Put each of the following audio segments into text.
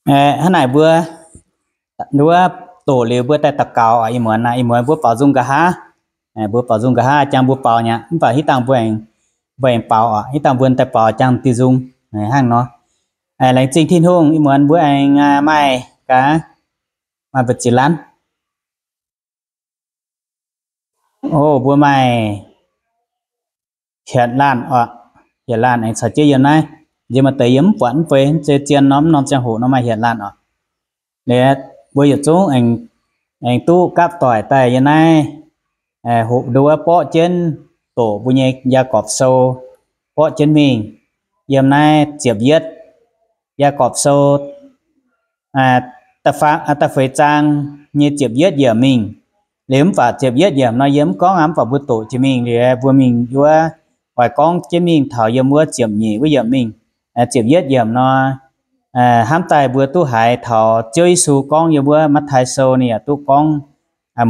Hnangv naaic mbuo, mbuo doqc liuz mbuo daaih daux gaux oc. Ih muonz naaic, ih muonz mbuo baaux nzung nqa'haav, mbuo baaux nzung nqa'haav jangx mbuo baaux nyei, mv baac hitv dangh mbuo, mbuo aengx baaux oc. Hitv dangh mbuo daaih baaux jangx diuh nzung hnangv nor. Laengz zingh Tin-Hungh, ih muonz mbuo aengx maaih gaax, maaih mbu'ziex laanh. O, mbuo maaih hietc laanh oc. Hietc laanh aengx caux jienv yiem naaiv. Yie maaih deix yie mv buatc mv bei, mv zeiz zien norm, norm ziangh hoc nor maaih hietc laanh oc. Liuz mbuo yietc zungv aengx duqv gapv doic daaih yiem naaiv, hoqc nduov borqv jienv doqc mbuo nyei Yaagorpc Sou, borqv jienv mingh yiem naaiv ziepc yietv, Yaagorpc Sou da'feix zaang nyei ziepc yietv yiemc mingh. Liuz mv baac ziepc yietv yiemc nor yie mv gorngv aqv, mv baac mbuo doqc jiex mingh liuz mbuo mingh wuov oix gorngv jienv mingh taux yiem wuov ziepc nyeic wuov yiemc mingh. Ziepc yietv yiemc nor, hnamv daaih mbuo duqv haiz taux Ziouv Yesu gorngv yiem wuov Matv^tai Sou ninh yaac duqv gorngv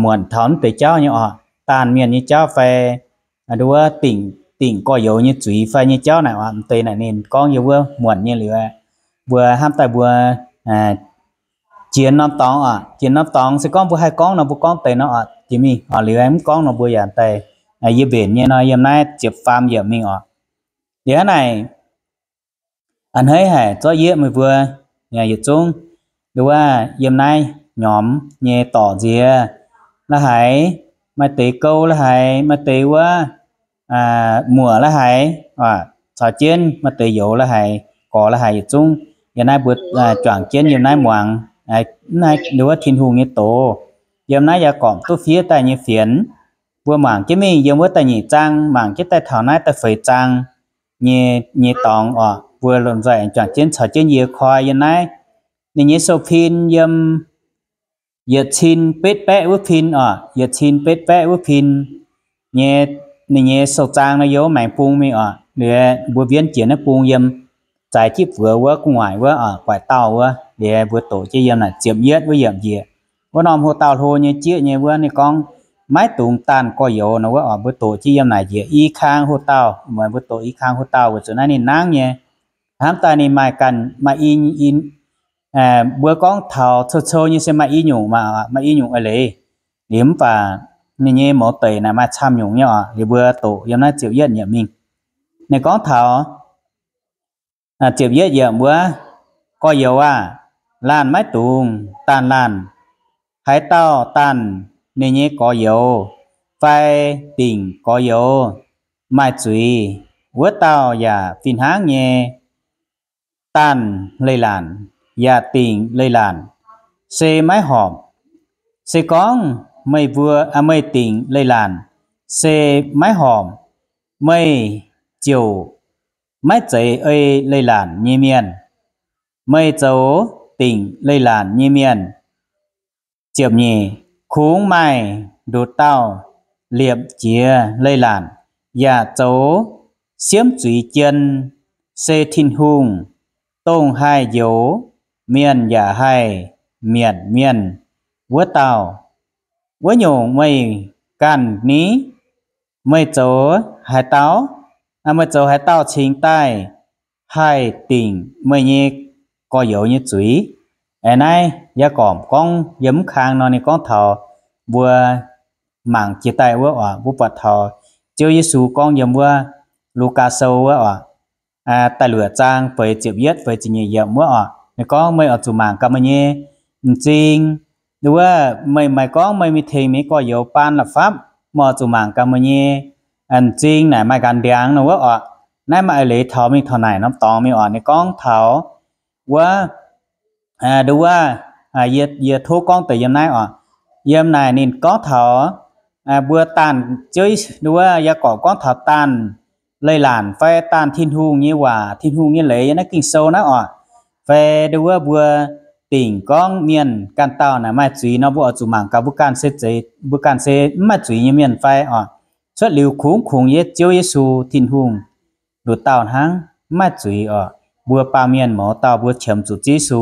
muonc taux mv deix jauv nyei oc, daanh mienh nyei jauv fai nduov dingc, dingc gorx-youz nyei zuiz fai nyei jauv naaic oc. Mv deix naaic ninh gorngv yiem wuov muonc nyei liuz, mbuo hnamv daaih mbuo jiex norm dorngx oc. Jiex norm dorngx se gorngv mbuo haih gorngv nor mbuo gorngv deix nor oc, jiex mingh oc. Liuz mv gorngv nor mbuo yaac daaih, yie mbenc nyei nor yiem naaiv ziepc faam yiemc mingh oc. Liuz hnangv naaic, a'hneiv haic zorqv yieqv meih mbuo yietc zungv nduov yiem naaiv nyormx nyei dorc nziex la'haiz, maaih deix gouv la'haiz, maaih deix wuov muoc la'haiz, caux jienv maaih deix youz la'haiz, gorx la'haiz yietc zungv yiem naaiv mbuo juangc jienv yiem naaiv muangx nduov Tin-Hungh nyei doz. Yiem naaiv Yaagorpc duqv fiev daaih nyei fienx, mbuo mangc jienv mingh yiem wuov da'nyeic zaang mangc jienv daaih taux naaiv da'feix zaang nyei, nyei dorngx oc. Mbuo lomh nzoih juangc jienv caux jienv yie koi yiem naaiv. Ninh nyei sou-fin yiem yietc cin betv baeqv wuov fin oc, yietc cin betv baeqv wuov fin nyei, ninh nyei sou-zaang nor yiem maengx bung mingh oc. Liuz mbuo mbienv jiex naaiv bung yiem zaaix jienv buoz wuov gu'nguaaic wuov oc, guaix dauh wuov. Liuz mbuo doqc jienv yiem naaic ziepc yietv wuov yiemc njiec, wuov norm hoqc dauh hlo nyei jieqv nyei wuov ninh gorngv, maiv dungx daanh gorx-youz nor wuov oc. Mbuo doqc jienv yiem naaic njiec i kang hoqc dauh, mbuo doqc i kang hoqc dauh weic zuqc naaiv ninh nangv nyei. Hnamv daaih ninh maaih ganh maaih i, mbuo gorngv taux cou-cou nyei se maaih i nyungc maah, maaih i nyungc eix leiz. Liuz mv baac ninh nyei mouz deic naaic maaih camv nyungc nyei oc. Liuz mbuo doqc yiem naaiv ziepc yietv yiemc mingh. Ninh gorngv taux ziepc yietv yiemc wuov, gorx-youz aah! Laanh maiv dungx daanh laanh. Haaix dauh daanh ninh nyei gorx-youz fai dingc gorx-youz maaih zuiz, wuov dauh yaac fih hnangv nyei daanh leiz-latc yaac dingc leiz-latc, se maiv horpc. Se gorngv meih mbuo, meih dingc leiz-latc se maiv horpc, meih ziouc maiv zeiz ei leiz-latc nyei mienh. Meih zoux dingc leiz-latc nyei mienh, ziepc nyeic, kungx maaih nduqc dauh liepc jiez leiz-latc yaac zoux siemv zuiz jien, se Tin-Hungh, dongh haih njoux mienh yaac haih mietc mienh wuov dauh. Wuov nyungc meih ganh ni? Meih zoux haaix dauh, meih zoux haaix dauh cingx daaih haih dingc meih nyei gorx-youz nyei zuiz? Aeqv, naaiv Yaagorpc gorngv yiem mv kang nor ninh gorngv taux mbuo mangc jiex daaih wuov oc, mbuo buatc taux Ziouv Yesu gorngv yiem wuov Lugaa Sou wuov oc, da'luoqc zaang feix ziepc yietv feix ziepc nyeic yiemc wuov oc. Ninh gorngv, meih oix zuqc mangc gaax meih nyei m'zing. Wuov meih maaih gorngv meih mingh tengx meih gorx-youz baan la'fapv, meih oix zuqc mangc gaax meih nyei m'zing naaic maaih ganh ndiangx nor wuov oc. Naaiv maaih eix leiz taux mingh taux naaic norm dorngx mingh oc. Ninh gorngv taux wuov, nduov, yie tov gorngv deix yiem naaiv oc. Yiem naaic ninh gorngv taux mbuo daanh, Ziouv, nduov, Yaagorpc gorngv taux daanh leiz-latc fai daanh Tin-Hungh nyei waac, Tin-Hungh nyei leiz yiem naaiv Ging-Sou naaiv oc. Fai nduov mbuo dingc gorngv mienh ganh dauh naaic maaih zuiz nor, mbuo oix zuqc mangc gaax mbuo ganh se zeiz, mbuo ganh se mv maaih zuiz nyei mienh fai oc. Cuotv liuz kungx kungx Ye, Ziouv Yesu Tin-Hungh nduqc dauh hnangv mv maaih zuiz oc. Mbuo baamh mienh mouz dauh mbuo qiemx zuqc Ziouv Yesu,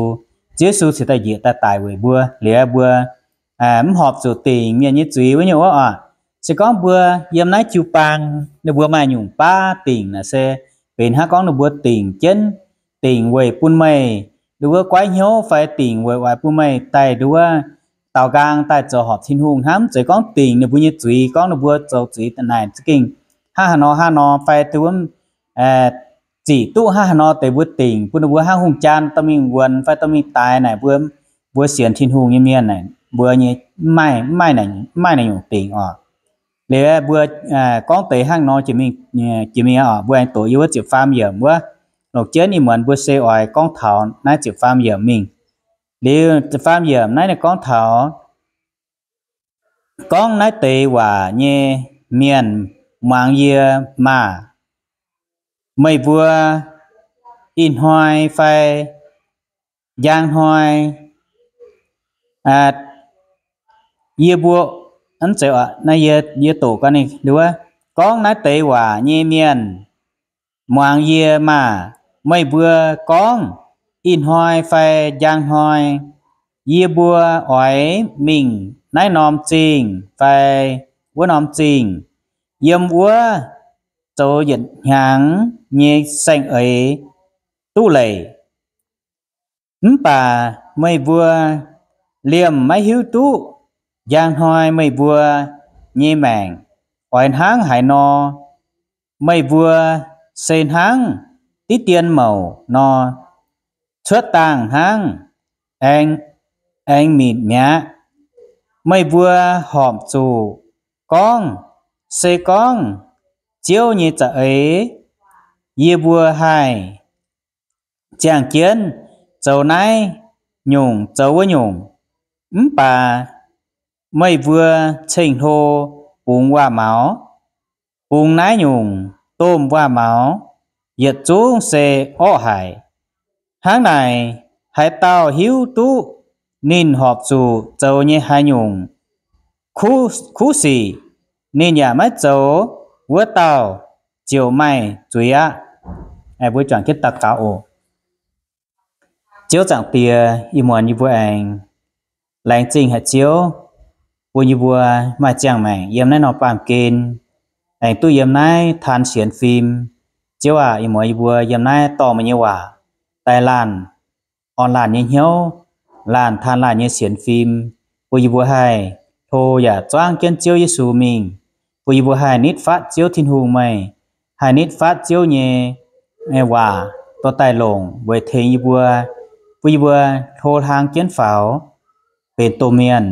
Ziouv Yesu cingx daaih njiec daaih daic weic mbuo. Liuz mbuo mv horpc zuqc dingc mienh nyei zuiz wuov nyungc wuov oc. Se gorngv mbuo yiem naaiv jiu-baang ninh mbuo maaih nyungc baav dingc naaic se benx hnangv gorngv ninh mbuo dingc jienv, dingc weic bun meih, ninh mbuo goiv hnyouv fai dingc weic oix bun meih daaih nduov daaux nqaang daaih zoux horpc Tin-Hungh hnangv. Mv zeiz gorngv dingc ninh mbuo nyei zuiz, gorngv ninh mbuo zoux zuiz naaic za'gengh hnangv haaix nor hnangv nor fai duqv zic duqv hnangv haaix nor deix mbuo dingc bun ninh mbuo hnangv hungh jaan dorh mingh wuonx fai dorh mingh daix naaic, mbuo, mbuo sienx Tin-Hungh nyei mienh naaic mbuo nyei mv maaih, mv maaih naaic nyungc dingc oc. Liuz mbuo gorngv deix hnangv nor jiex mingh, jiex mingh oc, mbuo aengx doqc yiem wuov ziepc faam yiemc wuov. Longc jienv ih muonz mbuo se oix gorngv taux naaiv ziepc faam yiemc mingh. Liuz ziepc faam yiemc naaiv ninh gorngv taux, gorngv naaiv deix waac nyei mienh muangx yie maah! Meih mbuo ih hnoi fai njang hnoi, yie mbuo, yie doqc gau ninh wuov, gorngv naaiv deix waac nyei mienh muangx yie maah! Meih mbuo gorngv, ih hnoi fai njang hnoi yie mbuo oix mingh naaiv norm zingh fai wuov norm zingh, yiem wuov zoux yietc hnyangx nyei saeng-eix duqv leic. Mv baac meih mbuo liemh maiv hiuv duqv njang hnoi meih mbuo nyei maengc oix hnangv haaix nor. Meih mbuo se hnangv diqv dien mouc nor, cuotv dangh hnangv, aengx, aengx mitc mi'aqv. Meih mbuo horpc zuqc gorngv, se gorngv Ziouv nyei za'eix, yie mbuo haih ziangh jienv zoux naaiv nyungc zoux wuov nyungc. Mv baac meih mbuo ceng-hlo bungx waac-maux, bungx naaiv nyungc domh waac-maux, yietc zungv se orqv haic. Hnangv naaic, haaix dauh hiuv duqv ninh horpc zuqc zoux nyei haaix nyungc kuv sic, ninh yaac maiv zoux, wuov dauh ziouc maaih zuiz aqv. Mbuo juangc jienv daux gaux oc. Ziouv Zaangc Diex, ih muonz yie mbuo aengx laengz zingh haic Ziouv, bun yie mbuo maaih ziangh maengc yiem naaiv norm baamh gen, aengx duqv yiem naaiv taan sienx fim. Ziouv aac, ih muonz yie mbuo yiem naaiv dorh meih nyei waac daaih laanh orn laanh nyei hnyouv, laanh taan laanh nyei sienx fim, bun yie mbuo haih hlo yaac zuangv jienv Ziouv Yesu mingh, bun yie mbuo haih nitv fatv Ziouv Tin-Hungh meih, haih nitv fatv Ziouv nyei waac dorh daaih longc weic tengx yie mbuo, bun yie mbuo hlo hlang jienv faaux benx domh mienh,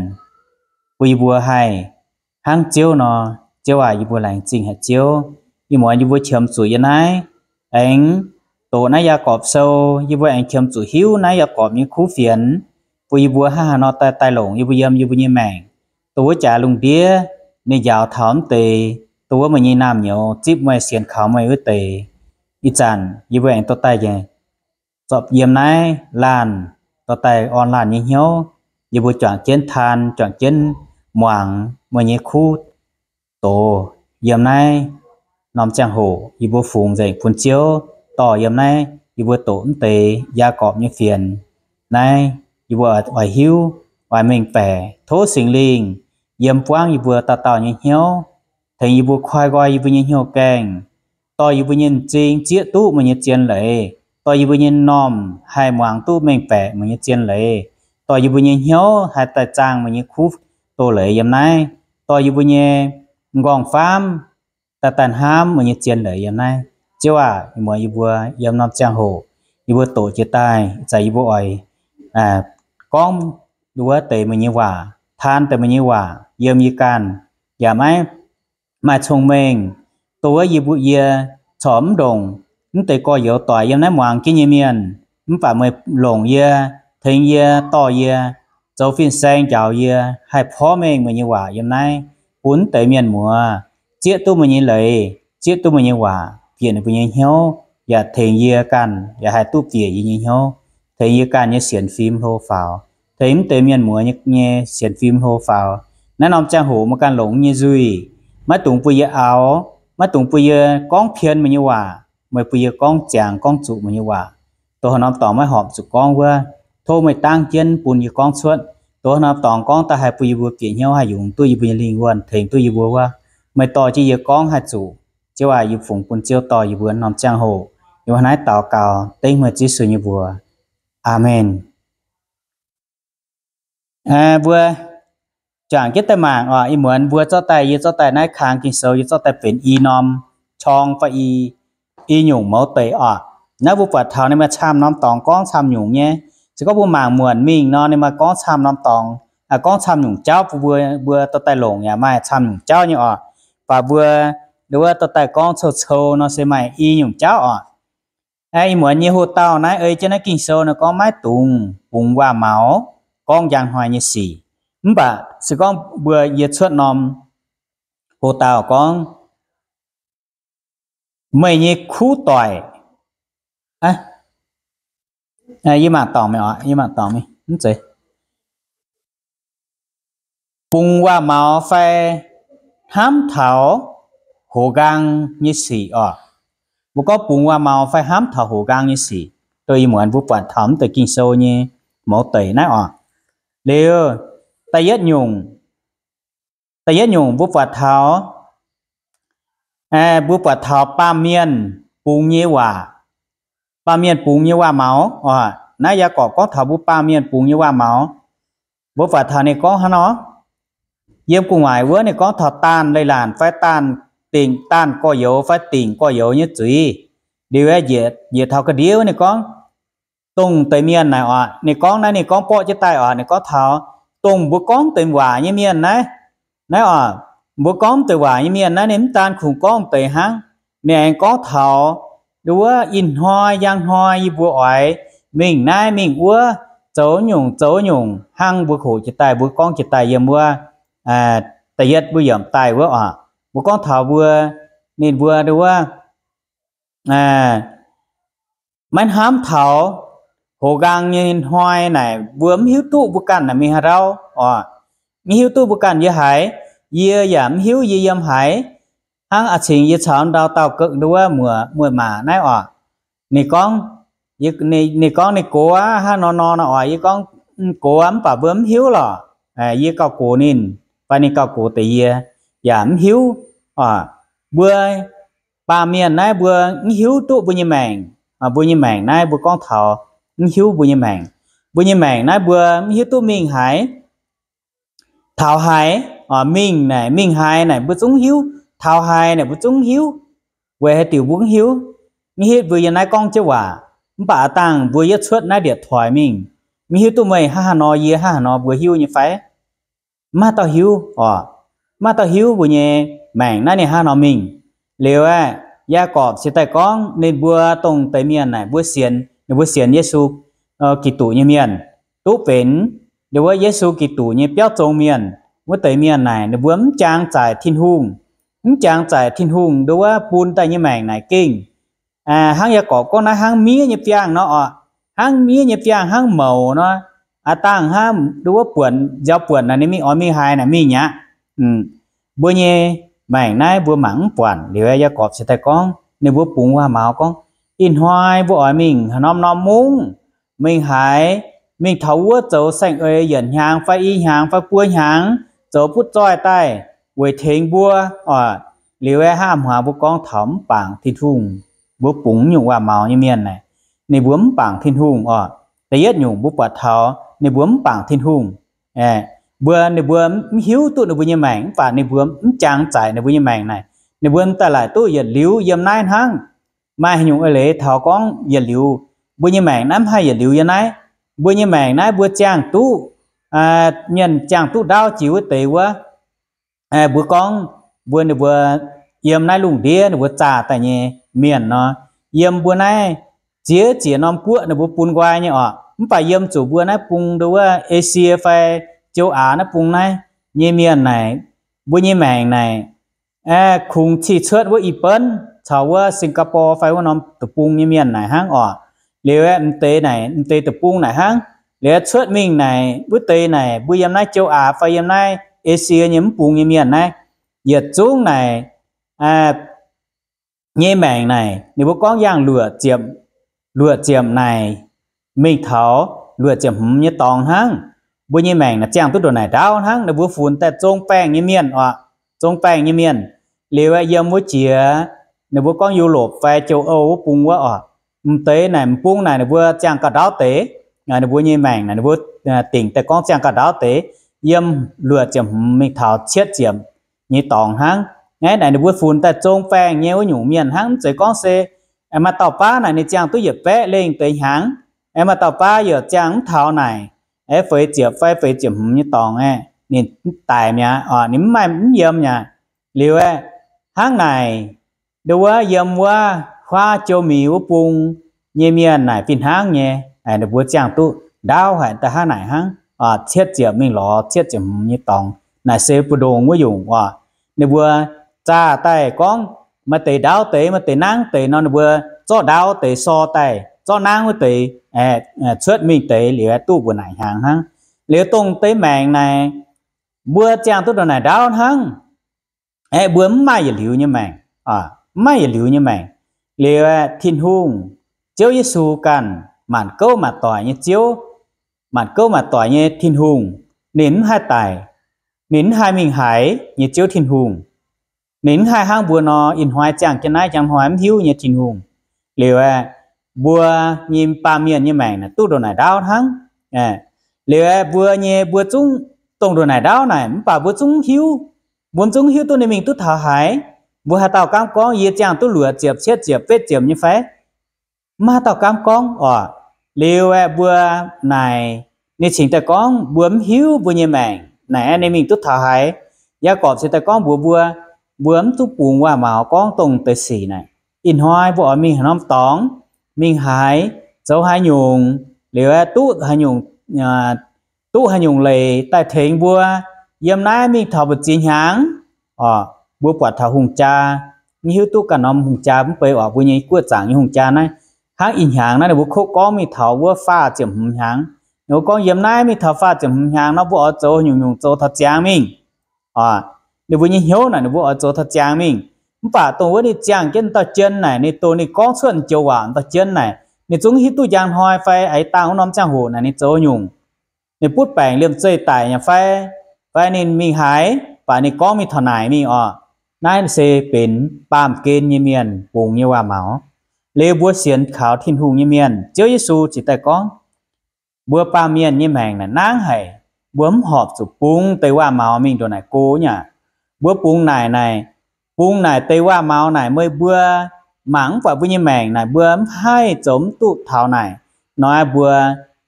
bun yie mbuo haih hnangv Ziouv nor. Ziouv aac, yie mbuo laengz zingh haic Ziouv. Ih muonz yie mbuo qiemx zuqc yiem naaiv aengx doqc naaiv Yaagorpc Sou, yie mbuo aengx qiemx zuqc hiuv naaiv Yaagorpc nyei kuv fienx, bun yie mbuo hnangv haaix nor daaih daaih longc yie mbuo yiem yie mbuo nyei maengc. Dongh wuov jaax lungh ndiev ninh njaaux taux mv deix, dongh wuov meih nyei naamh nyouz zipv meih sienx kaux meih wuov deix. Ih zanc yie mbuo aengx dorh daaih zorpc yiem naaiv laanh dorh daaih orn laanh nyei hnyouv, yie mbuo juangc jienv taan, juangc jienv muangx meih nyei kuv doz yiem naaiv norm ziangh hoc yie mbuo fungx nzengc bun Ziouv dorh yiem naaiv yie mbuo doqc mv deix Yaagorpc nyei fienx. Naaiv yie mbuo oix hiuv, oix mengh baeqc. Tov Singx Lingh yiem buangv yie mbuo dauh dauh nyei hnyouv, tengx yie mbuo koi nqoi yie mbuo nyei hnyouv gaengh, dorh yie mbuo nyei m'zing zieqv duqv meih nyei zien leiz, dorh yie mbuo nyei m'normh haih muangx duqv mengh baeqc meih nyei zien leiz, dorh yie mbuo nyei hnyouv haih daaih zaangh meih nyei kuv doz-leiz yiem naaiv, dorh yie mbuo nyei m'nqorngv-faamv daaih daaih hnamv meih nyei zien leiz yiem naaiv. Ziouv aac, ih muonz yie mbuo yiem norm ziangh hoc yie mbuo doqc jiex daaih, ih zanc yie mbuo oix gorngv wuov deix meih nyei waac, taan deix meih nyei waac yiem yie ganh, yaac maiv maaih cong-mengh. Dongh wuov yie mbuo yie corc mv ndongc mv deix gorx-youz doic yiem naaiv muangx jienv nyei mienh, mv baac meih longc yie, tengx yie, dorh yie, zoux fin-saeng njaaux yie haih porv mengh meih nyei waac yiem naaiv, bun mv deix mienh muoz zieqv duqv meih nyei leiz, zieqv duqv meih nyei waac bieqc ninh mbuo nyei hnyouv, yaac tengx yie ganh yaac haih duqv bieqc yie nyei hnyouv, tengx yie ganh nyei sienx fim hlo faaux, tengx mv deix mienh muoz nyei sienx fim hlo faaux. Naaiv norm ziangh hoc meih ganh longc nyei nzuih, maiv dungx bun yie aux, maiv dungx bun yie gorngv pien meih nyei waac, meih bun yie gorngv ziangx gorngv zuqc meih nyei waac. Dongh haaix norm dorngx maiv horpc zuqc gorngv wuov, tov meih dangv jienv bun yie gorngv cuotv. Dongh haaix norm dorngx gorngv daaih haih bun yie mbuo bieqc hnyouv haih yungz duqv yie mbuo nyei lingh wuonh, tengx duqv yie mbuo wuov, meih dorh jienv yie gorngv haih zuqc. Ziouv aac, yie fungx bun Ziouv dorh yie mbuo norm ziangh hoc. Yie mbuo naaiv daux gaux dengv meih Yesu nyei mbuox. Aamen. Mbuo juangc jienv daaih mangc oc. Ih muonz mbuo zorqv daaih, yie zorqv daaih naaiv kang Ging-Sou, yie zorqv daaih benx i norm qorng fai i, i nyungc mouz deix oc. Naaiv mbuo buatc taux ninh maaih camv norm dorngx gorngv camv nyungc nyei. Se gorngv mbuo mangc muonc mingh nor, ninh maaih gorngv camv norm dorngx, gorngv camv nyungc jauv bun mbuo, mbuo dorh daaih longc yaac maaih camv nyungc jauv nyei oc. Mv baac mbuo nduov dorh daaih gorngv cou-cou nor se maaih i nyungc jauv oc. Ih muonz nyei hoc-dauh naaiv ei jienv naaiv Ging-Sou nor gorngv maiv dungx bungx waac-maux gorngv njang hnoi nyei sic. Mv baac se gorngv mbuo yie cuotv norm hoc-dauh gorngv, meih nyei kuv doic, yie mangc dorngc, yie mangc dorngc mv zeiz bungx waac-maux fai hnamv taux hoc nqaang nyei sic oc. Mbuo gorngv bungx waac-maux fai hnamv taux hoc nqaang nyei sic, dongh ih muonz mbuo buatc taux mv deix Ging-Sou nyei mouz deix naaiv oc. Liuz, da'yietv nyungc, da'yietv nyungc mbuo buatc taux, mbuo buatc taux baamh mienh bungx nyei waac. Baamh mienh bungx nyei waac-maux oc. Naaiv Yaagorpc gorngv taux mbuo baamh mienh bungx nyei waac-maux. Mbuo buatc taux ninh gorngv hnangv nor, yiem gu'nguaaic wuov ninh gorngv taux daanh leiz-latc fai daanh dingc, daanh gorx-youz fai dingc gorx-youz nyei zuiz. Liuz njiec taux ga'ndiev ninh gorngv, dongh deix mienh naaic oc, ninh gorngv naaiv ninh gorngv borqv jienv daaih oc, ninh gorngv taux dongh mbuo gorngv deix waac nyei mienh naaiv, naaiv oc, mbuo gorngv deix waac nyei mienh naaiv ninh mv daan kungx gorngv deix hnangv. Ninh aengx gorngv taux nduov ih hnoi njang hnoi yie mbuo oix mingh naaiv mingh wuov, zoux nyungc zoux nyungc hnangv mbuo hoqc jiex daaih, mbuo gorngv jiex daaih yiem wuov da'yietv mbuo yiemc daaih wuov oc. Mbuo gorngv taux mbuo, ninh mbuo nduov maiv hnamv taux hoc nqaang nyei hnoi naaic mbuo mv hiuv duqv mbuo ganh naaic mingh haaix ndau oc. Mv hiuv duqv mbuo ganh yiem haaix. Yie yaac mv hiuv yie yiem haaix. Hnangv a'cingx yie caux ndau dauh ga'ndiev nduov muoz-maac naaiv oc, ninh gorngv, ninh gorngv ninh gox hnangv nor nor nor oc. Yie gorngv, gox mv baac mbuo mv hiuv lorqc. Yie gauh gox ninh fai ninh gauh gox deix yie yaac mv hiuv oc. Mbuo baamh mienh naaiv mbuo mv hiuv duqv mbuo nyei maengc. Mbuo nyei maengc naaiv mbuo gorngv taux mv hiuv mbuo nyei maengc. Mbuo nyei maengc naaiv mbuo mv hiuv duqv mingh haaix, taux haaix, mingh naaic mingh haaix naaic mbuo zungv hiuv, taux haaix naaic mbuo zungv hiuv. Weic haaix diuc mbuo mv hiuv? Mv hiuv mbuo yiem naaiv gorngv jienv waac, mv baac aav dangh mbuo yietv cuotv naaiv điện thoại mingh, mv hiuv duqv meih hnangv haaix nor, yie hnangv haaix nor, mbuo hiuv nyei fai? Mv maaih dauh hiuv oc. Mv maaih dauh hiuv mbuo nyei maengc naaiv ninh hnangv haaix nor mingh. Liuz aeqv, Yaagorpc cingx daaih gorngv ninh mbuo dongh deix mienh naaic mbuo sienx, ninh mbuo sienx Yesu Giduc nyei mienh, duqv benx nduov Yesu Giduc nyei biauv zong mienh, wuov deix mienh naaic ninh mbuo mv jangx zaaic Tin-Hungh, mv jangx zaaic Tin-Hungh nduov bun daaih nyei maengc naaic gengh hnangv Yaagorpc gorngv naaiv hnangv miev nyei biangh nor oc. Hnangv miev nyei biangh hnangv mouz nor, aav dangh hnangv nduov buonc, nziaaux buonc naaic ninh mingh oix mingh haaix naaic mingh aqv. Mbuo nyei maengc naaiv mbuo mangc mv buatc. Liuz Yaagorpc cingx daaih gorngv ninh mbuo bungx waac-maux gorngv, ih hnoi mbuo oix mingh haaix norm norm mungv, mingh haaix, mingh taux wuov zoux saeng-eix yietc hnyangx fai i hnyangx fai buo hnyangx zoux butv zoih daaih weic tengx mbuo oc. Liuz aeqv, hnangv a'hmuangx mbuo gorngv taux mv bangc Tin-Hungh, mbuo bungx nyungc waac-maux nyei mienh naaic, ninh mbuo mv bangc Tin-Hungh oc. Da'yietv nyungc mbuo buatc taux ninh mbuo mv bangc Tin-Hungh. Mbuo, ninh mbuo mv hiuv duqv ninh mbuo nyei maengc, mv baac ninh mbuo mv jangx zaaic ninh mbuo nyei maengc naaic, ninh mbuo daaih laaic duqv yietc liuz yiem naaiv hnangv. Maaih haaix nyungc eix leiz taux gorngv yietc liuz, mbuo nyei maengc naaiv mv haih yietc liuz yiem naaiv. Mbuo nyei maengc naaiv mbuo ziangh duqv, mienh ziangh duqv ndaauv jiex wuov deix wuov, mbuo gorngv mbuo, ninh mbuo yiem naaiv lungh ndiev ninh mbuo zaah daaih nyei mienh nor, yiem mbuo naaiv ziex ziex norm guoqv ninh mbuo bun nqoi nyei oc. Mv baac yiem zuqc mbuo naaiv bung nduov wuov Esie fai Jeuv-Aax naaiv bung naaiv nyei mienh naaic, mbuo nyei maengc naaic, kungx cih cuotv wuov Ih Benv caux wuov Singapore fai wuov norm deic-bung nyei mienh naaic hnangv oc. Liuz aeqv, m'deix naaic, m'deix deic-bung naaic hnangv. Liuz cuotv mingh naaic wuov deix naaic, mbuo yiem naaiv Jeuv-Aax fai yiem naaiv Esie nyei mv bung nyei mienh naaiv, yietc zungv naaic nyei maengc naaic, ninh mbuo gorngv yangh luoqc ziepc, luoqc ziepc naaic mingh taux luoqc ziepc hmz nyei dorngx hnangv. Mbuo nyei maengc naaic ziangh duqv ndongc naaic ndaauv hnangv. Ninh mbuo funx daaih zong baengh nyei mienh oc, zong baengh nyei mienh. Liuz aeqv, yiem wuov jiex, ninh mbuo gorngv Yu^lopc fai Jauv-Ou wuov bung wuov oc, m'deix naaic m'bung naaic ninh mbuo ziangh gauh ndaauv deix. Ninh mbuo nyei maengc naaic ninh mbuo dingc daaih gorngv ziangh gauh ndaauv deix, yiem luoqc ziepc hmz mingh taux cietv ziepc nyei dorngx hnangv. Aeqv, naaic ninh mbuo funx daaih zong baengh nyei wuov nyungc mienh hnangv, mv zeiz gorngv se maaih dauh baav naaic ninh ziangh duqv yietc baeqv lengh deix hnyangx, aeqv, maaih dauh baav yaac ziangh mv taux naaic, aeqv, feix ziepc fai feix ziepc hmz nyei dorngx aeqv, ninh daic mi'aqv, ninh mv maaih mv yiem mi'aqv. Liuz aeqv, hnangv naaic, nduov wuov yiem wuov huaav Jauv-Mienh wuov bung nyei mienh naaic fih hnangv nyei, ninh mbuo ziangh duqv ndaauv haic daaih hnangv naaic hnangv, cietv ziepc mingh lorz cietv ziepc hmz nyei dorngx. Naaic se mbu'ndongx wuov nyungc oc. Ninh mbuo zaah daaih gorngv maaih deix ndaauv deix, maaih deix nangv deix nor, ninh mbuo zorqv ndaauv deix sor daaih, zorqv nangv wuov deix cuotv mingh deix liuz duqv mbuo naaic hnyangx hnangv. Liuz dongh deix maengc naaic, mbuo ziangh duqv ndongc naaic ndaauv hnangv. Aeqv, mbuo mv maaih yietc liuz nyei maengc, mv maaih yietc liuz nyei maengc. Liuz aeqv, Tin-Hungh, Ziouv Yesu ganh, maanc gouv maanc doic nyei Ziouv, maanc gouv maanc doic nyei Tin-Hungh, ninh mv haih daic, ninh mv haih mingh haaix nyei Ziouv Tin-Hungh. Ninh mv haih hnangv mbuo nor ih hnoi ziangh jienv naaiv njang hnoi mv hiuv nyei Tin-Hungh. Liuz aeqv, mbuo nyei baamh mienh nyei maengc naaic duqv ndongc naaic ndaauv hnangv. Liuz aeqv, mbuo nyei, mbuo zungv dongh ndongc naaic ndaauv naaic, mv baac mbuo zungv hiuv, mbuo zungv hiuv duqv ninh mingh duqv taux haaix. Mbuo haaix dauh gaamv gorngv yie ziangh duqv luoqc ziepc, cietv ziepc, betv ziepc nyei fai? Mv haaix dauh gaamv gorngv oc. Liuz aeqv, mbuo naaic, ninh cingx daaih gorngv mbuo mv hiuv mbuo nyei maengc naaic aeqv, ninh mingh duqv taux haaix. Yaagorpc cingx daaih gorngv mbuox mbuo, mbuo mv duqv bungx waac-maux gorngv dongh deix sic naaic. Ih hnoi mbuo oix mingh haaix norm dorngx, mingh haaix, zoux haaix nyungc, liuz aeqv, duqv haaix nyungc, duqv haaix nyungc leiz daaih tengx mbuo yiem naaiv mingh taux mbu'ziex hnyangx. Oc, mbuo buatc taux hungh jaa, mv hiuv duqv ganh norm hungh jaa mv bei oc, mbuo nyei guoqv zaangc nyei hungh jaa naaiv, hnangv ih hnyangx naaiv ninh mbuo kov gorngv mingh taux wuov faah ziepc hmz hnyangx. Ninh mbuo gorngv yiem naaiv mingh taux faah ziepc hmz hnyangx nor, mbuo oix zoux nyungc-nyungc zoux taux ziangx mingh. Oc, ninh mbuo nyei hnyouv naaic ninh mbuo oix zoux taux ziangx mingh. Mv baac dongh wuov ninh ziangh jienv dauh jien naaic, ninh dongh ninh gorngv cuotv joux waac dauh jien naaic, ninh zungv hiuv duqv njang hnoi fai eix dangh wuov norm ziangh hoc naaic ninh zoux nyungc, ninh butv baengc liemh zeih daic nyei fai, fai ninh mingh haaix, baac ninh gorngv mingh taux naaic mingh oc. Naaiv se benx baamh gen nyei mienh bungx nyei waac-maux. Liuz mbuo sienx kaux Tin-Hungh nyei mienh, Ziouv Yesu cingx daaih gorngv, mbuo baamh mienh nyei maengc naaic nangv haic, mbuo mv horpc zuqc bungx deix waac-maux mingh ndongc naaic go nyei aqv. Mbuo bungx naaic naaic, bungx naaic deix waac-maux naaic meih mbuo mangc mv buatc mbuo nyei maengc naaic mbuo mv haih zoux mv duqv taux naaic nor, mbuo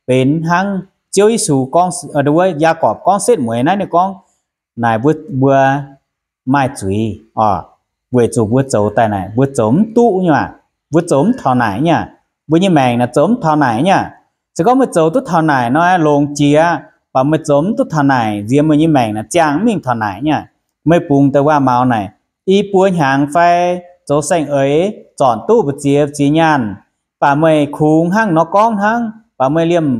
benx hnangv Ziouv Yesu gorngv, wuov Yaagorpc gorngv setv mueiz naaiv ninh gorngv naaic, mbuo, mbuo maaih zuiz oc, weic zuqc mbuo zoux daaih naaic mbuo zoux mv duqv nyei aqv. Mbuo zoux mv taux naaic nyei aqv. Mbuo nyei maengc naaic zoux mv taux naaic nyei aqv. Se gorngv meih zoux duqv taux naaic nor, longx jiex, baac meih zoux mv duqv taux naaic, nziex meih nyei maengc naaic ziangh mv mingh taux naaic nyei aqv. Meih bungx deix waac-maux naaic, i buo hnyangx fai zoux saeng-eix zornc duqv mbu'ziex ziex nyaanh, baac meih kungx hnangv nor gorngv hnangv, baac meih liemh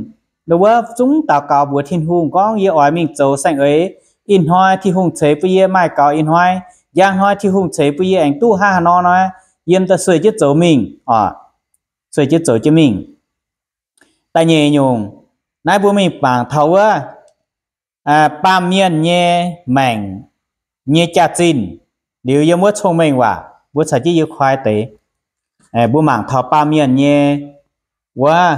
wuov zungv daux gaux mbuox Tin-Hungh gorngv, yie oix mingh zoux saeng-eix. Ih hnoi Tin-Hungh ceix bun yie maaih gaux ih hnoi, njang hnoi Tin-Hungh ceix bun yie aengx duqv hnangv haaix nor nor, yiem daaih sueih jienv zoux mingh oc. Sueih jienv zoux jienv mingh. Da'nyeic nyungc, naaiv mbuo mingh mangc taux wuov baamh mienh nyei maengc nyei jaax-zinh. Liuz yiem wuov Cong-Mengh Waac mbuo caux jienv yie koi deix. Mbuo mangc taux baamh mienh nyei wuov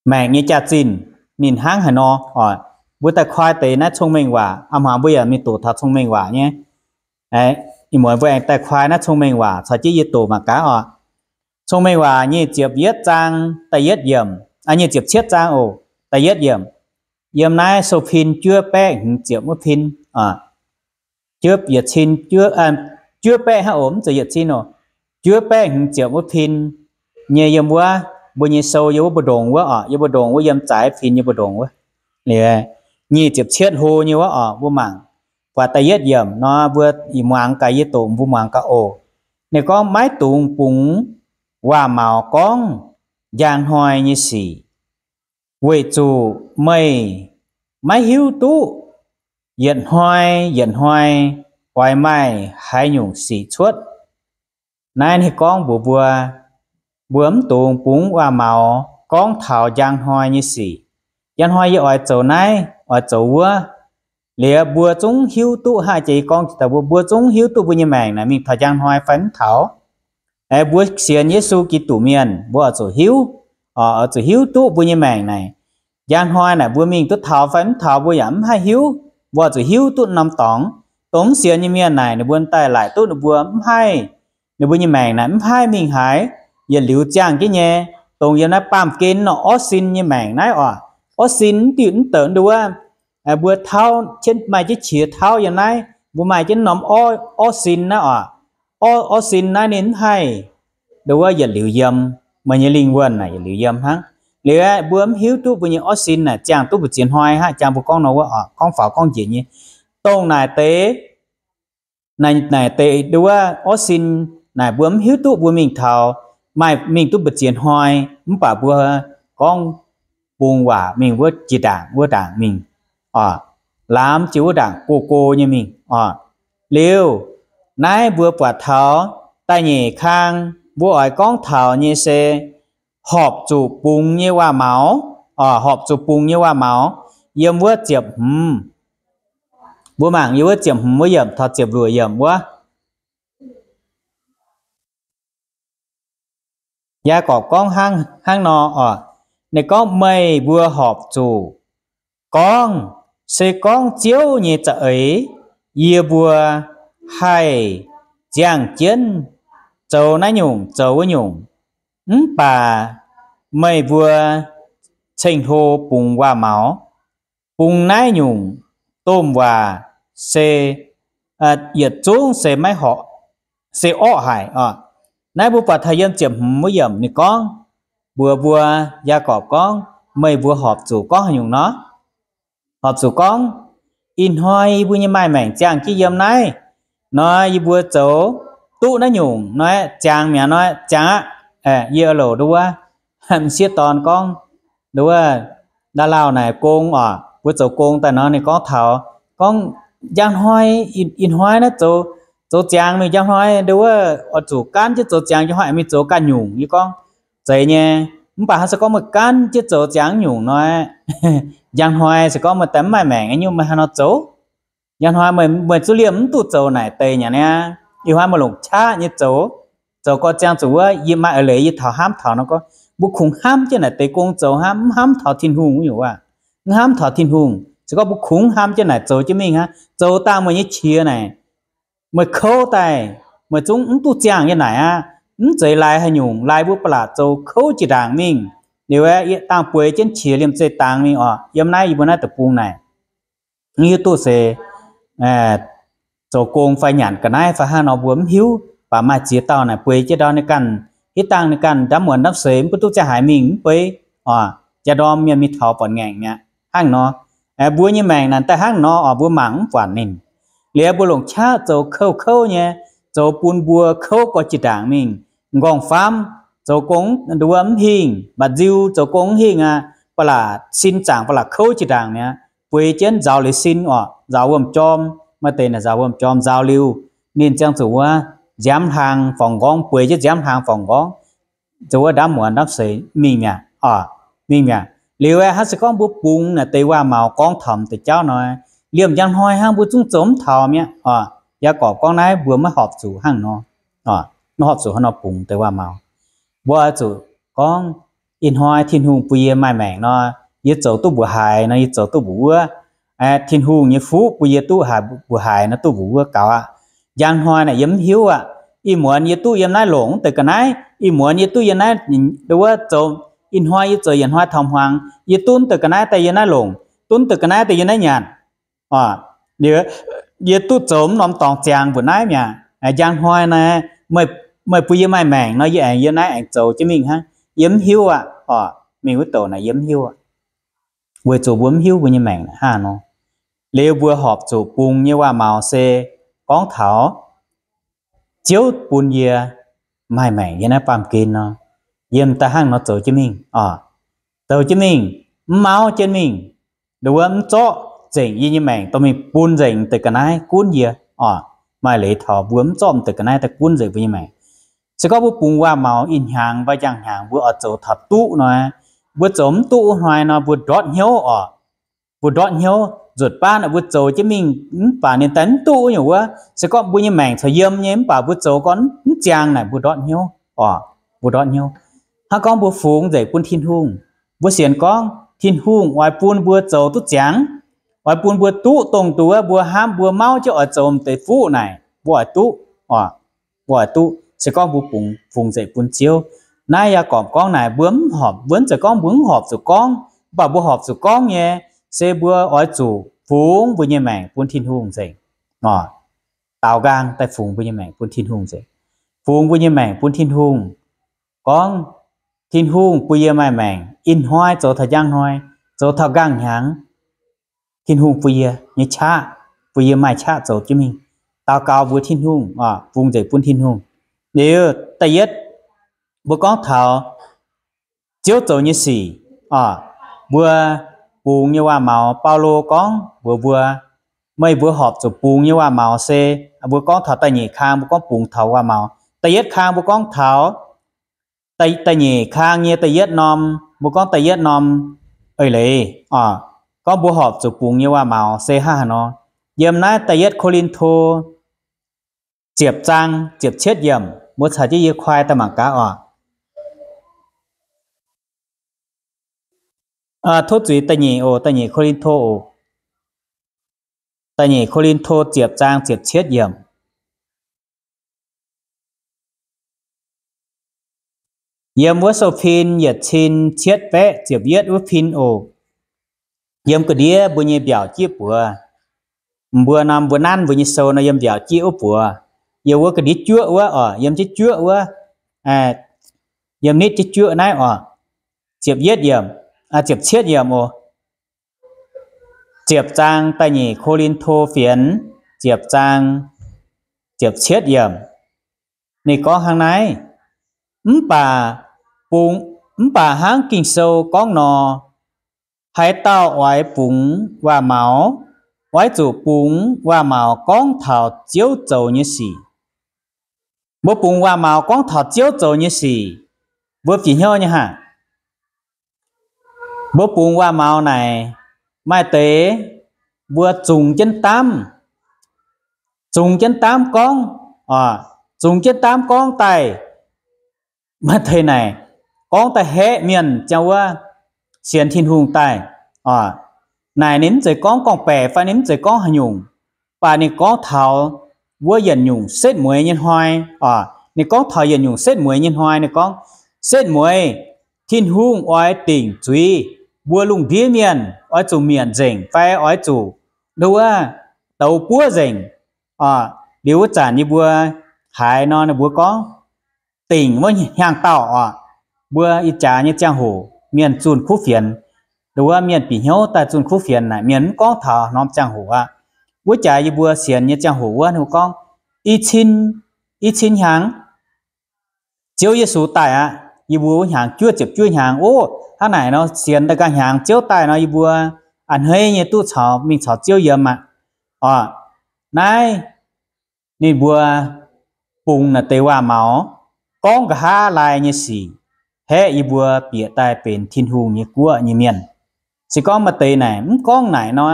maengc nyei jaax-zinh ninh hnangv haaix nor oc. Mbuo daaih koi deix naaiv Cong-Mengh Waac, a'hmuangx mbuo yaac mingh doqc taux Cong-Mengh Waac nyei. Ih muonz mbuo aengx daaih koi naaiv Cong-Mengh Waac caux jienv yie doqc mangc gaax oc. Cong-Mengh Waac nyic ziepc yietv zaang da'yietv yiemc, nyic ziepc cietv zaang oc, da'yietv yiemc. Yiem naaiv sou pin juov baeqv hmz ziepc wuov pin, juov yietc cin, juov baeqv hnangv oc, mv zeiz yietc cin oc. Juov baeqv hmz ziepc wuov pin nyei yiem wuov, mbuo nyei sou yiem wuov mbu'ndongx wuov oc, yiem mbu'ndongx wuov, yiem zaaix pin nyei mbu'ndongx wuov. Liuz nyic ziepc cietv hlo nyei wuov oc, mbuo mangc. Buatc da'yietv yiemc nor, mbuo yie muangx gaax, yie doqc mbuo muangx gaax oc. Ninh gorngv, maiv dungx bungx waac-maux gorngv njang hnoi nyei sic, weic zuqc meih maiv hiuv duqv yietc hnoi yietc hnoi oix maaih haaix nyungc sic cuotv. Naaiv ninh gorngv mbuox mbuo, mbuo mv dungx bungx waac-maux gorngv taux njang hnoi nyei sic. Njang hnoi yie oix zoux naaiv, oix zoux wuov, Liuz mbuo zungv hiuv duqv, hnangv jiex gorngv daaih mbuo, mbuo zungv hiuv duqv mbuo nyei maengc naaic mingh taux njang hnoi fai mv taux. Aeqv, mbuo sienx Yesu Giduc mienh mbuo oix zuqc hiuv, oix zuqc hiuv duqv mbuo nyei maengc naaic njang hnoi naaic mbuo mingh duqv taux fai mv taux mbuo yaac mv haih hiuv. Mbuo oix zuqc hiuv duqv norm dorngx. Dongh mv sienx nyei mienh naaic ninh mbuo daaih laaic duqv ninh mbuo mv haih, ninh mbuo nyei maengc naaic mv haih mingh haaix, yietc liuz ziangh jienv nyei. Dongh yiem naaiv baamh gen nor orv sin nyei maengc naaiv oc, orv sin mv diuh mv douc nduov, mbuo tauv, maaih jienv qiex tauv yiem naaiv, mbuo maaih jienv norm orv sin naaiv oc. Orv sin naaiv ninh mv haih nduov yietc liuz yiem, meih nyei lingh wuonh naaic yietc liuz yiem hnangv. Liuz aeqv, mbuo mv hiuv duqv mbuo nyei orv sin naaic ziangh duqv mbu'ziex hnoi hnangv. Jang mbuo gorngv nor wuov oc, gorngv faaux gorngv njiec nyei, dongh naaic deix, naaic deix nduov orv sin naaic mbuo mv hiuv duqv mbuo mingh taux, maaih mingh duqv mbu'ziex hnoi, mv baac mbuo gorngv bungx waac mingh wuov jiex ndaangc wuov ndaangc mingh oc, lamz jiex wuov ndaangc go go nyei mingh oc. Liuz, naaiv mbuo buatc taux da'nyeic kang mbuo oix gorngv taux nyei se horpc zuqc bungx nyei waac-maux oc, horpc zuqc bungx nyei waac-maux yiem wuov ziepc hmz. Mbuo mangc yiem wuov ziepc hmz wuov yiemc taux ziepc luoqc yiemc wuov. Yaagorpc gorngv hnangv nor oc, ninh gorngv, meih mbuo horpc zuqc gorngv, se gorngv Ziouv nyei za'eix yie mbuo haih ziangh jienv zoux naaiv nyungc zoux wuov nyungc. Mv baac meih mbuo ceng-hlo bungx waac-maux, bungx naaiv nyungc domh waac se yietc zungv se maiv horpc, se orqv haic oc. Naaiv mbuo buatc taux yiem ziepc hmz wuov yiemc ninh gorngv mbuox mbuo, Yaagorpc gorngv, meih mbuo horpc zuqc gorngv haaix nyungc nor? Horpc zuqc gorngv, ih hnoi yie mbuo nyei maaih maengc ziangh jienv yiem naaiv nor, yie mbuo zoux duqv naaiv nyungc nor, ziangx mi'aqv nor, ziangx aqv. Yie louc nduov, m'sieqv dorn gorngv, nduov, nda'lauh naaic gong oc, mbuo zoux gong daaih nor ninh gorngv taux, gorngv njang hnoi, ih hnoi naaiv zoux, zoux ziangx mingh njang hnoi, nduov, oix zuqc gaanv jienv zoux ziangx, njang hnoi mingh zoux ganh nyungc. Yie gorngv, zeiz nyei. Mv baac hnangv se gorngv meih gaanv jienv zoux ziangx nyungc nor, njang hnoi se gorngv meih daaih mv maaih maengc nyungc, meih haaix nor zoux? Njang hnoi meih zuqc liemh mv duqv zoux naaic deix nyei niaa. Ih hnoi meih longc qaqv nyei zoux, zoux gorx ziangh zuqc wuov, yie maaih eix leiz yie taux hnamv taux nor gorngv, mbuo kungx hnamv jienv naaic deix gong zoux hnangv, mv hnamv taux Tin-Hungh wuov nyungc waac. Mv hnamv taux Tin-Hungh, se gorngv mbuo kungx hnamv jienv naaic zoux jienv mingh hnangv, zoux dangh meih nyei qiex naaic, meih kouv daaih, meih zungv mv duqv ziangh nyei naaic aqv. Mv zeiz laaix haaix nyungc, laaix mbuo ba'laqc zoux kouv jiex ndaangc mingh. Liuz aeqv, yie dangh bueix jienv qiex liemh zeih dangx mingh oc. Yiem naaiv yie mbuo naaiv deic-bung naaic, mv hiuv duqv se zoux gong fai nyanc ga'naaiv fai hnangv nor mbuo mv hiuv, baac maaih ziex dauh naaic bueix jienv ndau ninh ganh, hitv dangh ninh ganh ndamv muonz ndamv seix mv baac duqv ziangh haaix mingh mv baac oc, jaa-ndorm mienh mingh taux buatc ngaengc mi'aqv. Hnangv nor, mbuo nyei maengc naaic daaih hnangv nor oc, mbuo mangc mv buatc ninh. Liuz mbuo longc qaqv zoux kouv-kouv nyei, zoux bun mbuo kouv gorx jiex ndaangc mingh. M'nqorngv-famv zoux gong nduov mv hingh, mba'nziu zoux gong mv hingh aqv, ba'laqc sin zaangc ba'laqc kouv jiex ndaangc mi'aqv. Bueix jienv nzaaux liuz sin oc, nzaaux wuom-jorm, maaih deix naaic nzaaux wuom-jorm, nzaaux liuz ninh ziangh zuqc wuov nziaamv hlaang forngx nqorngv, bueix jienv nziaamv hlaang forngx nqorngv, zuqc wuov ndamv muonz ndamv seix mingh mi'aqv oc, mingh mi'aqv. Liuz aeqv, hnangv se gorngv mbuo bungx naaic deix waac-maux gorngv taux deix jauv nor, liemh njang hnoi hnangv mbuo zungv zoux mv taux mi'aqv oc. Yaagorpc gorngv naaiv mbuo maiv horpc zuqc hnangv nor, maiv horpc zuqc hnangv nor bungx deix waac-maux. Mbuo oix zuqc gorngv, ih hnoi Tin-Hungh bun yie maaih maengc nor, yie zoux duqv mbuoqc haaix nor yie zoux duqv mbuoqc wuov. Tin-Hungh nyei fuqv bun yie duqv haaix mbuoqc haaix nor duqv mbuoqc wuov gaux aqv. Njang hnoi naaic yie mv hiuv aqv. Ih muonz yie duqv yiem naaiv longc mv deix ga'naaiv, ih muonz yie duqv yiem naaiv, nduov, zoux, ih hnoi yie zoux yietc hnoi taux hmuangx yie duqv mv deix ga'naaiv daaih yiem naaiv longc, duqv mv deix ga'naaiv daaih yiem naaiv nyanc oc. Yie duqv zoux mv norm dorngx ziangx mbuoqc naaiv mi'aqv. Njang hnoi naaiv meih bun yie maaih maengc nor yie aengx yiem naaiv aengx zoux jienv mingh hnangv. Yie mv hiuv aqv oc. Mingh wuov douc naaic yie mv hiuv aqv. Weic zuqc mbuo mv hiuv mbuo nyei maengc hnangv nor. Liuz mbuo horpc zuqc bungx nyei waac-maux se gorngv taux Ziouv bun yie maaih maengc yiem naaiv baamh gen nor, yiem daaih hnangv nor zoux jienv mingh oc. Zoux jienv mingh, mv mauv jienv mingh, nduov mv zorqv nzengc yie nyei maengc dorh mingh bun nzengc deix ga'naaiv gunv yie oc. Maaih leiz taux mbuo mv zorqv deix ga'naaiv daaih gunv nzengc mbuo nyei maengc. Se gorngv mbuo bungx waac-maux ih hnyangx fai njang hnyangx mbuo oix zoux taux duqv nor, mbuo zoux mv duqv wuov hnoi nor mbuo ndortv hnyouv oc. Mbuo ndortv hnyouv, nzutc baav naaic mbuo zoux jienv mingh mv baac ninh daaih mv duqv wuov nyungc wuov. Se gorngv mbuo nyei maengc corc yiem nyei mv baac mbuo zoux gorn mv ziangx naaic mbuo ndortv hnyouv oc, mbuo ndortv hnyouv. Hnangv gorngv mbuo fungx nzengc bun Tin-Hungh, mbuo sienx gorngv Tin-Hungh oix bun mbuo zoux duqv ziangx, oix bun mbuo duqv dongh duqv mbuo hnamv mbuo mauv jienv oix zoux m'deix fuqv naaic mbuo oix duqv oc, mbuo oix duqv. Se gorngv mbuo fungx, fungx nzengc bun Ziouv. Naaiv Yaagorpc gorngv naaic mbuo mv horpc, mbuo mv zeiz gorngv mbuo mv horpc zuqc gorngv, mv baac mbuo horpc zuqc gorngv nyei, se mbuo oix zuqc fungx mbuo nyei maengc bun Tin-Hungh nzengc oc. Daaux nqaang daaih fungx mbuo nyei maengc bun Tin-Hungh nzengc. Fungx mbuo nyei maengc bun Tin-Hungh. Gorngv Tin-Hungh bun yie maaih maengc ih hnoi zoux taux njang hnoi, zoux taux nqaang hnyangx. Tin-Hungh bun yie nyei qaqv, bun yie maaih qaqv zoux jienv mingh. Daaux gaux mbuox Tin-Hungh oc, fungx nzengc bun Tin-Hungh. Liuz da'yietv, mbuo gorngv taux Ziouv zoux nyei sic oc, mbuo bungx nyei waac-maux. Baulo gorngv mbuox mbuo, meih mbuo horpc zuqc bungx nyei waac-maux se, mbuo gorngv taux da'nyeic kang mbuo gorngv bungx taux waac-maux. Da'yietv kang mbuo gorngv taux, da'nyeic kang nyei da'yietv norm, mbuo gorngv da'yietv norm eix leiz oc, gorngv mbuo horpc zuqc bungx nyei waac-maux se hnangv haaix nor. Yiem naaiv da'yietv Ko^lin^to ziepc zaang ziepc cietv yiemc, mbuo caux jienv yie kuaai daaih mangc gaax oc. Tov zuiz da'nyeic oc, da'nyeic Ko^lin^to oc. Da'nyeic Ko^lin^to ziepc zaang ziepc cietv yiemc. Yiem wuov sou-fin yietc cin cietv baeqv ziepc yietv wuov fin oc. Yiem ga'ndiev mbuo nyei mbiaauc jieqv buoz, mbuo norm mbuo nanv mbuo nyei sou nor yiem mbiaauc jieqv wuov buoz. Yiem wuov ga'ndiev juoqv wuov oc, yiem jieqv juoqv wuov, yiem nitv jieqv juoqv naaiv oc. Ziepc yietv yiemc, ziepc cietv yiemc oc. Ziepc zaang da'nyeic Ko^lin^to fienx, ziepc zaang ziepc cietv yiemc. Ninh gorngv hnangv naaiv, mv baac bungx, mv baac hnangv Ging-Sou gorngv nor, haaix dauh oix bungx waac-maux, oix zuqc bungx waac-maux gorngv taux Ziouv zoux nyei sic. Mbuo bungx waac-maux gorngv taux Ziouv zoux nyei sic, mbuo bieqc hnyouv nyei haah? Mbuo bungx waac-maux naaic, maaih deix mbuo zungx jienv daamv, zungx jienv daamv gorngv, zungx jienv daamv gorngv daaih, maaih deix naaic gorngv daaih haeqv mienh ziangh wuov sienx Tin-Hungh daaih. Naaic ninh mv zeiz gorngv gorngv-baeqc fai ninh mv zeiz gorngv haaix nyungc, mv baac ninh gorngv taux wuov yietc nyungc setv mueiz nyei hnoi. Ninh gorngv taux yietc nyungc setv mueiz nyei hnoi, ninh gorngv setv mueiz Tin-Hungh oix dingc zuiz mbuo lungh ndiev mienh oix zuqc mietc nzengc fai oix zuqc nduov douz buov nzengc. Liuz wuov zanc yie mbuo haiz nor ninh mbuo gorngv dingc wuov hnyangx-daauh oc, mbuo ih jaax nyei ziangh hoc mienh zunh kuv fienx, nduov mienh bieqc hnyouv daaih zunh kuv fienx naaic, mienh mv gorngv taux norm ziangh hoc aqv. Wuov jaax yie mbuo sienx nyei ziangh hoc wuov ninh mbuo gorngv i cin, i cin hnyangx Ziouv Yesu daaih aqv. Yie mbuo wuov hnyangx juov ziepc juov hnyangx oc. Hnangv naaic nor sienx daaih nqaang hnyangx Ziouv daaih nor yie mbuo a'hneiv nyei duqv caux mingh caux Ziouv yiem aqv. Oc, naaiv ninh mbuo bungx naaic deix waac-maux gorngv nqa'haav laai nyei sic, haeqv yie mbuo bieqc daaih benx Tin-Hungh nyei guoqv nyei mienh. Se gorngv maaih deix naaic mv gorngv naaic nor,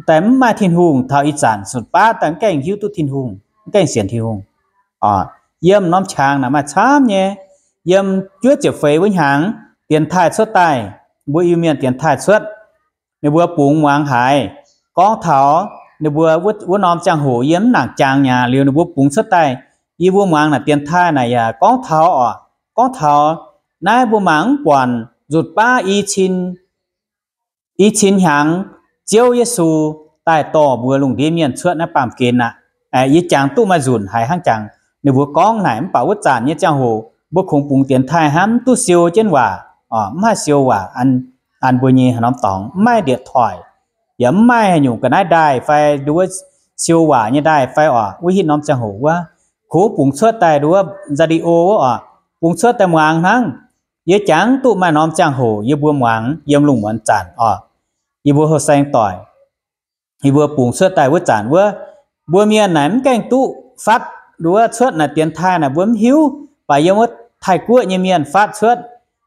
daaih mv maaih Tin-Hungh, taux ih zanc nzunc baav daaih mv gaengh hiuv duqv Tin-Hungh, mv gaengh sienx Tin-Hungh. Yiem norm qangx naaic maaih camv nyei. Yiem juov ziepc feix wuov hnyangx dienx taaih cuotv daaih, mbuo Iu-Mienh dienx taaih cuotv, ninh mbuo bungx muangx haic, gorngv taux ninh mbuo wuov norm ziangh hoc yiem mv nangc jangx mi'aqv. Liuz ninh mbuo bungx cuotv daaih, yie mbuo muangx naaic dienx taaih naaic yaac gorngv taux oc, gorngv taux naaiv mbuo mangc mv buatc nzunc baav i cin, i cin hnyangx Ziouv Yesu daaih dorh mbuo lungh ndiev mienh cuotv naaiv baamh gen aqv. Yie jangx duqv maaih nzunc haiz hnangv jangx ninh mbuo gorngv naaic, mv baac wuov zanc nyei ziangh hoc mbuo kungx bungx dienx taaih hnangv, mv duqv siou jienv waac, mv haih siou waac an mbuo nyei haaix norm dorngx, mv maaih điện thoại, yaac mv maaih haaix nyungc ga'naaiv ndaaih fai nduov siou waac nyei ndaaih fai oc. Wuov hitv norm ziangh hoc wuov, kungx bungx cuotv daaih nduov radio wuov oc, bungx cuotv daaih muangx hnangv. Yie jangx duqv maaih norm ziangh hoc yie mbuo muangx yiem lungh muonz zanc oc, yie mbuo houh saeng doic, yie mbuo bungx cuotv daaih wuov zanc wuov, mbuo mienh naaic mv gaengh duqv fatv nduov cuotv naaic dienx taaih naaic mbuo mv hiuv, baac yiem wuov Taiv-Guoqv nyei mienh fatv cuotv.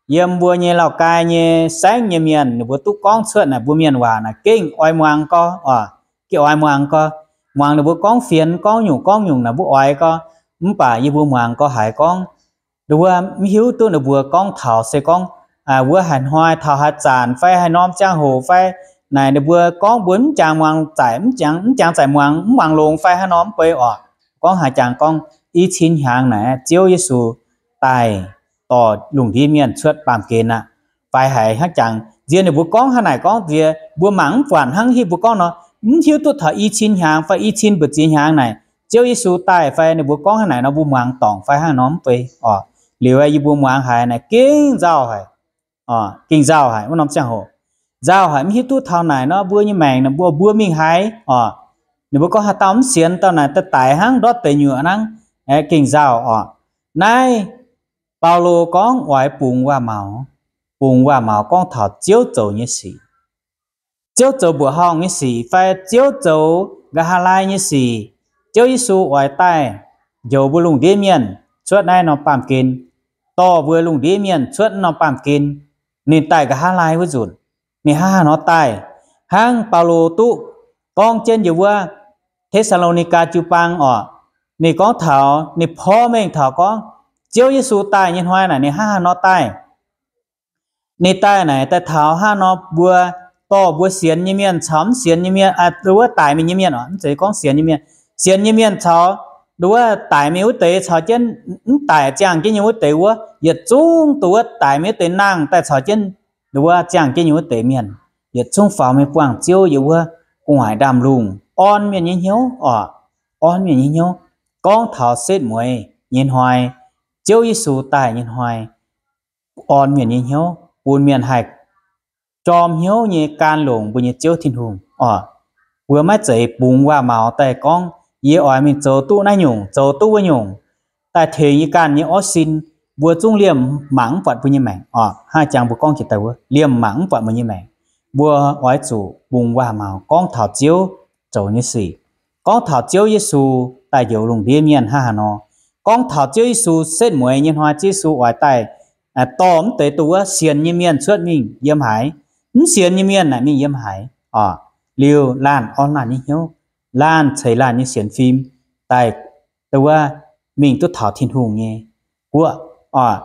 yiem mbuo nyei Lauh Gaai nyei saengv nyei mienh ninh mbuo duqv gorngv cuotv naaic mbuo mienh waac naaic gengh oix muangx gorx oc, gengh oix muangx gorx. Muangx ninh mbuo gorngv fienx gorngv nyungc gorngv nyungc naaic mbuo oix gorx. Mv baac yie mbuo muangx gorx haiz gorngv, wuov mv hiuv duqv ninh mbuo gorngv taux se gorngv wuov haaix hnoi taux haaix zanc fai haaix norm ziangh hoc fai naaic ninh mbuo gorngv mbuo mv jangx muangx zaic, mv jangx zaic muangx, mv muangx longx fai haaix norm mv bei oc. Gorngv haaix jangx gorngv i cin hnyangx naaic Ziouv Yesu daaih dorh lungh ndiev mienh cuotv baamh gen aqv. Fai haiz hnangv jangx nziex ninh mbuo gorngv hnangv naaic gorngv nziex mbuo mangc mv buatc hnangv hih mbuo gorngv nor, mv hiuv duqv taux i cin hnyangx fai i cin mbu'ziex hnyangx naaic Ziouv Yesu daaih fai ninh mbuo gorngv hnangv naaic nor mbuo muangx dorngc fai hnangv nor mv bei oc. Liuz yie mbuo muangx haiz naaic gengh nzauh haic, gengh nzauh haic wuov norm ziangh hoc. Nzauh haic mv hiuv duqv taux naaic nor mbuo nyei maengc mbuo mbuo mingh haaix oc. Ninh mbuo gorngv haaix dauh mv sienx dauh naaic daaih daic hnangv ndortv deix nyuoqc hnangv, gengh nzauh oc. Naaiv Baulo gorngv oix bungx waac-maux, bungx waac-maux gorngv taux Ziouv zoux nyei sic, Ziouv zoux mbuoqc horngh nyei sic fai Ziouv zoux nqa'haav laai nyei sic. Ziouv Yesu oix daaih njoux mbuo lungh ndiev mienh cuotv naaiv norm baamh gen, dorh mbuo lungh ndiev mienh cuotv norm baamh gen. Ninh daaih nqa'haav laai wuov nzunc, ninh hnangv haaix nor daaih? Hnangv Baulo duqv gorngv jienv yiem wuov Te^saa^lo^ni^gaa jiu-baang oc, ninh gorngv taux ninh porv mengh taux gorngv Ziouv Yesu daaih nyei hnoi naaic ninh hnangv haaix nor daaih. Ninh daaih naaic daaih taux hnangv nor mbuo dorh mbuo sienx nyei mienh caux mv sienx nyei mienh, wuov daic mingh nyei mienh oc, mv zeiz gorngv sienx nyei mienh. Sienx nyei mienh caux nduov daic mingh wuov deix caux jienv mv daic ziangh jienv nyei wuov deix wuov, yietc zungv nduov daic mingh wuov deix nangh daaih caux jienv nduov ziangh jienv nyei wuov deix mienh, yietc zungv faaux mingh buangh Ziouv yiem wuov gu'nguaaic ndaamv-lungh orn mienh nyei hnyouv oc, orn mienh nyei hnyouv. Gorngv taux setv mueiz nyei hnoi, Ziouv Yesu daaih nyei hnoi, orn mienh nyei hnyouv, bun mienh haih jorm hnyouv nyei gan longc mbuo nyei Ziouv Tin-Hungh oc. Mbuo maiv zeiz bungx waac-maux daaih gorngv, yie oix mingh zoux duqv naaiv nyungc, zoux duqv wuov nyungc, daaih tengx yie ganh nyei orv sin, mbuo zungv liemh mangc mv buatc mbuo nyei maengc oc. Hnangv jangx mbuo gorngv jiex daaih wuov, liemh mangc mv buatc mbuo nyei maengc. Mbuo oix zuqc bungx waac-maux gorngv taux Ziouv zoux nyei sic, gorngv taux Ziouv Yesu daaih njoux lungh ndiev mienh hnangv haaix nor, gorngv taux Ziouv Yesu setv mueiz nyei hnoi Ziouv Yesu oix daaih dorh mv deix duqv wuov sienx nyei mienh cuotv mingh yiem haaix, mv sienx nyei mienh naaic mingh yiem haaix oc. Liuz laanh orn laanh nyei hnyouv, laanh ceix laanh nyei sienx fim daaih duqv wuov mingh duqv taux Tin-Hungh nyei guoqv oc.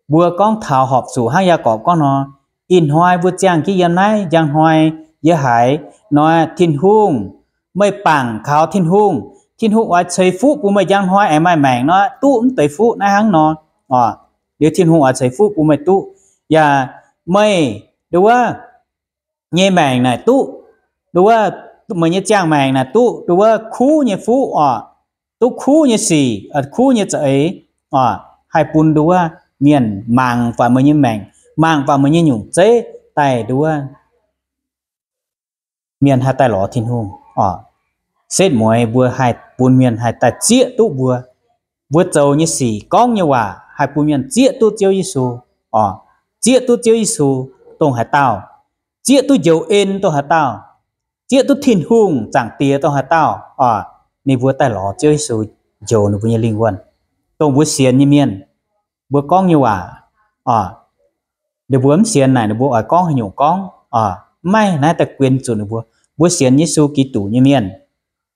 Mbuo gorngv taux horpc zuqc hnangv Yaagorpc gorngv nor, ih hnoi mbuo ziangh jienv yiem naaiv njang hnoi, yie haiz nor, Tin-Hungh, meih bangc kaux Tin-Hungh, Tin-Hungh oix ceix fuqv bun meih njang hnoi aengx maaih maengc nor, duqv mv deix fuqv naaiv hnangv nor oc. Liuz Tin-Hungh oix ceix fuqv bun meih duqv, yaac meih nduov nyei maengc naaic duqv, nduov meih nyei ziangh maengc naaic duqv nduov kuv nyei fuqv oc, duqv kuv nyei sic, kuv nyei za'eix oc, haih bun nduov mienh mangc buatc meih nyei maengc, mangc buatc meih nyei nyungc zeiv daaih nduov mienh haih daaih lorz Tin-Hungh oc. Setv mueiz mbuo haih bun mienh haih daaih zieqv duqv mbuo, mbuo zoux nyei sic, gorngv nyei waac haih bun mienh zieqv duqv Ziouv Yesu oc, zieqv duqv Ziouv Yesu dongh haaix dauh, zieqv duqv njoux en dongh haaix dauh, zieqv duqv Tin-Hungh Zaangc Diex dongh haaix dauh oc, ninh mbuo daaih lorz Ziouv Yesu njoux ninh mbuo nyei lingh wuonh. Dongh mbuo sienx nyei mienh, mbuo gorngv nyei waac oc, ninh mbuo mv sienx naaic ninh mbuo oix gorngv haaix nyungc gorngv oc, mv maaih naaiv daaih guen zuqc ninh mbuo. Mbuo sienx Yesu Giduc nyei mienh,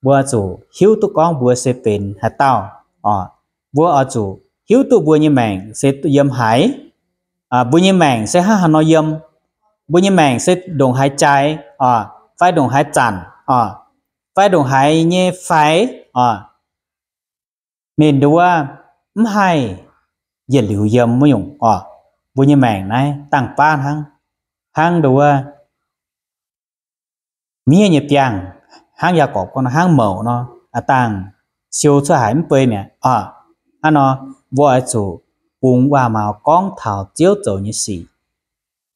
mbuo zuqc hiuv duqv gorngv mbuo se benx haaix dauh oc. Mbuo oix zuqc hiuv duqv mbuo nyei maengc se yiem haaix, mbuo nyei maengc se hnangv haaix nor yiem, mbuo nyei maengc se ndongc haaix jaaix oc, fai ndongc haaix zanc oc, fai ndongc haaix nyei faix oc. Ninh nduov mv haih yietc liuz yiem wuov nyungc oc. Mbuo nyei maengc naaiv dangh baav hnangv, hnangv nduov miev nyei biangh, hnangv Yaagorpc gorngv nor, hnangv mouc nor, a'dangh siou cuotv haic mv bei mi'aqv oc. Hnangv nor, mbuo oix zuqc bungx waac-maux gorngv taux Ziouv zoux nyei sic.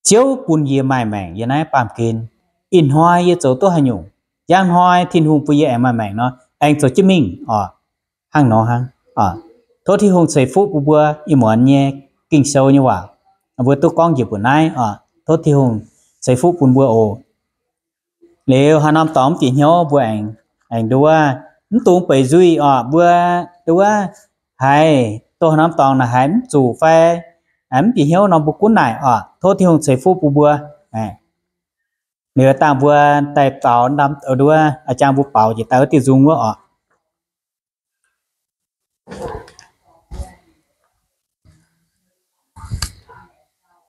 Ziouv bun yie maaih maengc yiem naaiv baamh gen. Ih hnoi yie zoux duqv haaix nyungc, njang hnoi Tin-Hungh bun yie aengx maaih maengc nor, aengx zoux jienv mingh oc. Hnangv nor hnangv. Tov Tin-Hungh ceix fuqv bun mbuo ih muonz nyei Ging-Sou nyei waac, mbuo duqv gorngv njiec mbuoqc naaiv oc. Tov Tin-Hungh ceix fuqv bun mbuo oc. Liuz haaix norm dorngx mv bieqc hnyouv mbuo aengx, aengx nduov, mv dungx beic nzuih oc. Mbuo nduov haiz doh haaix norm dorngx naaic haiz mv zuqc fai mv bieqc hnyouv nor mbuo gunv naaic oc. Tov Tin-Hungh ceix fuqv bun mbuo. Liuz dangh mbuo daaih baaux norm nduov, a'jang mbuo baaux jiex daaih wuov diuh nzung wuov oc.